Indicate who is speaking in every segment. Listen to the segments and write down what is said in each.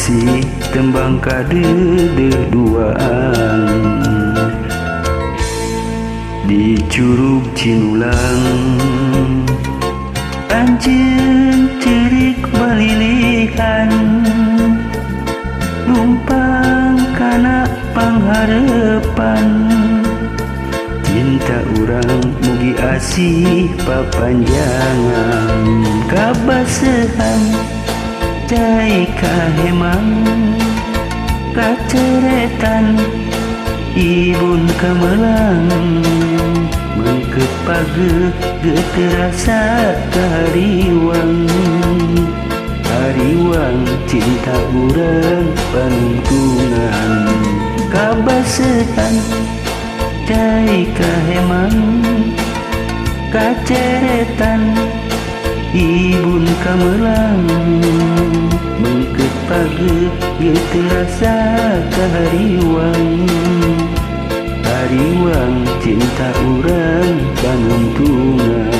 Speaker 1: asih tembang kadeudeuh duaan. Di Curug Cinulang anjeun cerik balilihan, numpang kana pangharepan. Cinta urang mugi asih papanjangan. Kabasehan cai kahemang kaceretan ibun kamelang. Mengket pageuh geus terasa kahariwang, hariwang cinta urang panungtungan. Kabasehan cai kahemang kaceretan ibun kamelang. Mengket pageuh geus terasa kahariwang, hariwang cinta urang panungtungan.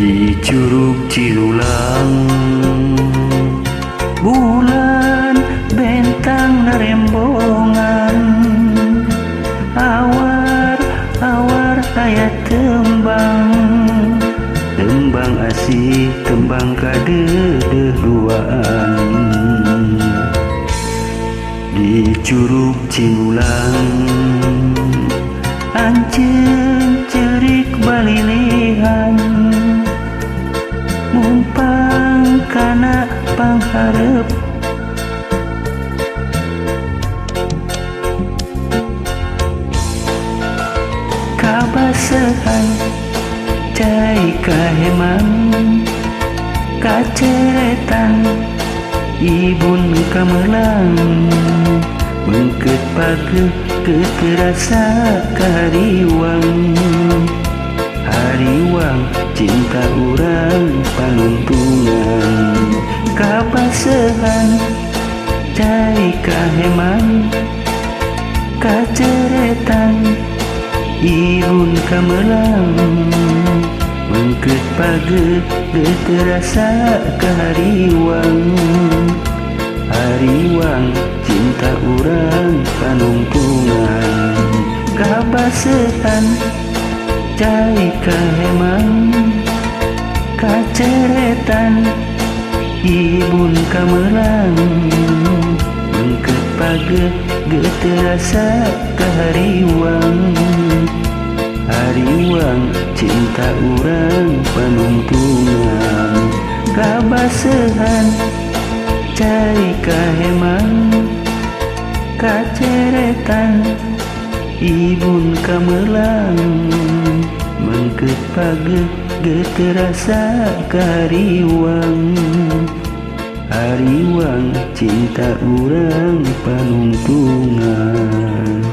Speaker 1: Di Curug Cinulang bulan bentang narembongan, awar-awar aya tembang, tembang asih tembang kadeudeuh duaan. Di Curug Cinulang anjeun ceurik balilihan, mumpang kana pangharep. Kabasehan cai kahemang kaceretan ibun kamelang. Mengket pageuh geus terasa kahariwang, hariwang cinta urang panungtungan. Kabasehan cai kahemang kaceretan ibun kamelang. Mengket pageuh geus terasa kahariwang, hariwang cinta urang panungtungan. Kabasehan cai kahemang kaceretan ibun kamelang. Mengket pageuh geus terasa kahariwang, hariwang cinta urang panungtungan. Kabasehan cai kahemang kaceretan ibun kamelang. Mengket pageuh geus terasa kahariwang, hariwang cinta urang panungtungan.